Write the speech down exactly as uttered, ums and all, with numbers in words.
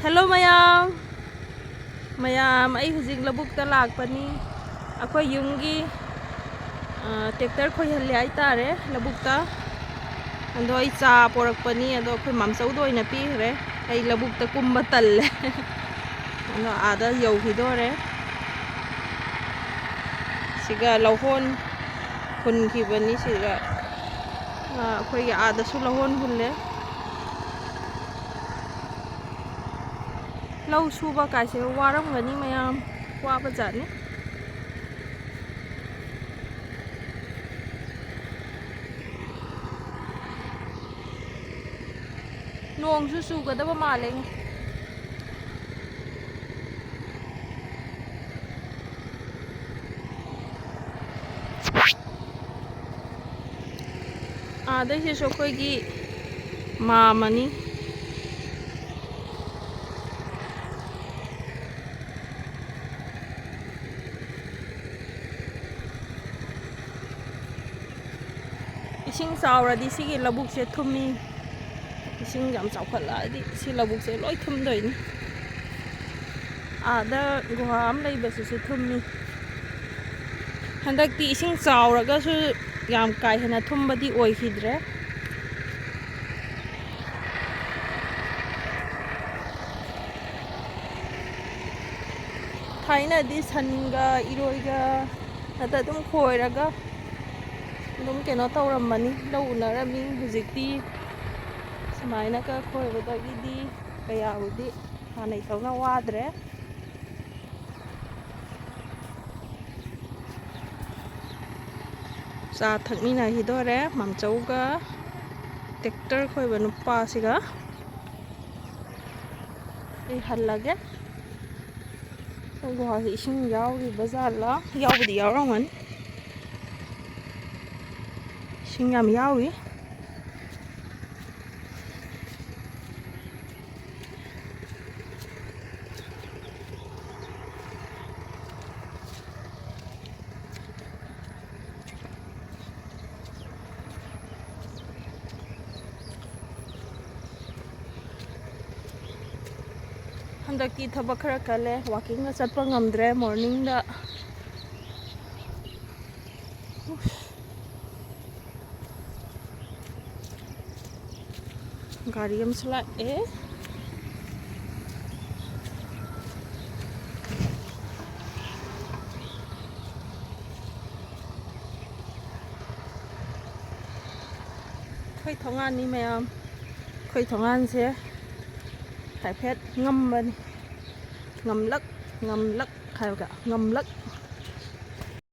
Hello ꯃꯌꯥꯝ꯫ ꯃꯌꯥꯝ, ꯑꯩ ꯍꯧꯖꯤꯛ ꯂꯧꯕꯨꯛꯇ ꯂꯥꯛꯄꯅꯤ꯫ ꯑꯩꯈꯣꯏ ꯌꯨꯝꯒꯤ, ꯑ, tractor ꯈꯣꯏꯍꯜꯂꯦ ꯍꯥꯏꯇꯥꯔꯦ ꯂꯧꯕꯨꯛꯇ꯫ ꯑꯗꯣ ꯑꯩ ꯆꯥ ꯄꯣꯔꯛꯄꯅꯤ, ꯑꯗꯣ ꯑꯩꯈꯣꯏ ꯃꯥꯝꯆꯧꯗ ꯑꯣꯏꯅ ꯄꯤꯈ꯭ꯔꯦ꯫ ꯑꯩ ꯂꯧꯕꯨꯛꯇ ꯀꯨꯝꯕ ꯇꯜꯂꯦ꯫ ꯑꯗꯣ ꯑꯥꯗ ꯌꯧꯈꯤꯗꯣꯔꯦ꯫ ꯁꯤꯒ ꯂꯧꯍꯣꯟ ꯍꯨꯟꯈꯤꯕꯅꯤ ꯁꯤꯒ꯫ ꯑ, ꯑꯩꯈꯣꯏꯒꯤ ꯑꯥꯗꯁꯨ ꯂꯧꯍꯣꯟ ꯍꯨꯜꯂꯦ꯫ ꯂꯧ ꯁꯨꯕ ꯀꯥꯏꯁꯦ ꯋꯥꯔꯝꯒꯅꯤ ꯃꯌꯥꯝ, ꯋꯥꯕ ꯖꯥꯠꯅꯤ꯫ ꯅꯣꯡꯁꯨ ꯆꯨꯒꯗꯕ ꯃꯥꯜꯂꯦ꯫ ꯑꯥꯗꯩꯁꯤꯁꯨ ꯑꯩꯈꯣꯏꯒꯤ ꯃꯥꯝꯃꯅꯤ꯫ ꯏꯁꯤꯡ ꯆꯥꯎꯔꯗꯤ ꯁꯤꯒꯤ ꯂꯧꯕꯨꯛꯁꯦ ꯊꯨꯝꯃꯤ꯫ ꯏꯁꯤꯡ ꯌꯥꯝ ꯆꯥꯎꯈꯠꯂꯛꯑꯗꯤ ꯁꯤ ꯂꯧꯕꯨꯛꯁꯦ ꯂꯣꯏ ꯊꯨꯝꯗꯣꯏꯅꯤ꯫ ꯑꯥꯗ ꯒꯨꯍꯥ ꯑꯃ ꯂꯩꯕꯁꯤꯁꯨ ꯊꯨꯝꯃꯤ꯫ ꯍꯟꯗꯛꯇꯤ ꯏꯁꯤꯡ ꯆꯥꯎꯔꯒꯁꯨ ꯌꯥꯝ ꯀꯥ ꯍꯦꯟꯅ ꯊꯨꯝꯕꯗꯤ ꯑꯣꯏꯈꯤꯗ꯭ꯔꯦ꯫ ꯊꯥꯏꯅꯗꯤ ꯁꯟꯒ ꯏꯔꯣꯏꯒ ꯅꯠꯇ ꯑꯗꯨꯝ ꯈꯣꯏꯔꯒ ꯑꯗꯨꯝ ꯀꯩꯅꯣ ꯇꯧꯔꯝꯕꯅꯤ, ꯂꯧ ꯎꯅꯔꯝꯃꯤ꯫ ꯍꯧꯖꯤꯛꯇꯤ ꯁꯨꯃꯥꯏꯅꯒ ꯈꯣꯏꯕꯗꯒꯤꯗꯤ ꯀꯌꯥꯕꯨꯗꯤ ꯍꯥꯟꯅꯩ ꯇꯧꯅ ꯋꯥꯗ꯭ꯔꯦ꯫ ꯆꯥ ꯊꯛꯃꯤꯟꯅꯈꯤꯗꯣꯔꯦ ꯃꯥꯝꯆꯧꯒ tractor ꯈꯣꯏꯕ ꯅꯨꯄꯥꯁꯤꯒ꯫ ꯑꯩ ꯍꯜꯂꯒꯦ꯫ ꯑꯩꯈꯣꯏ ꯒꯨꯍꯥꯁꯦ ꯏꯁꯤꯡ ꯌꯥꯎꯔꯤꯕ ꯖꯥꯠꯂꯥ? ꯌꯥꯎꯕꯨꯗꯤ ꯌꯥꯎꯔꯝꯒꯅꯤ꯫ ꯏꯁꯤꯡ ꯌꯥꯝ ꯌꯥꯎꯔꯤ꯫ ꯍꯟꯗꯛꯇꯤ ꯊꯕꯛ ꯈꯔ ꯀꯜꯂꯦ, ꯋꯥꯀꯤꯡꯒ ꯆꯠꯄ ꯉꯝꯗ꯭ꯔꯦ ꯃꯣꯔꯅꯤꯡꯗ꯫ ꯒꯥꯔꯤ ꯑꯃꯁꯨ ꯂꯥꯛꯑꯦ꯫ ꯑꯩꯈꯣꯏ ꯊꯣꯡꯒꯥꯟꯅꯤ ꯃꯌꯥꯝ꯫ ꯑꯩꯈꯣꯏ ꯊꯣꯡꯒꯥꯟꯁꯦ ꯍꯥꯏꯐꯦꯠ ꯉꯝꯕꯅꯤ꯫ ꯉꯝꯂꯛ, ꯉꯝꯂꯛ ꯍꯥꯏꯕꯒ ꯉꯝꯂꯛ꯫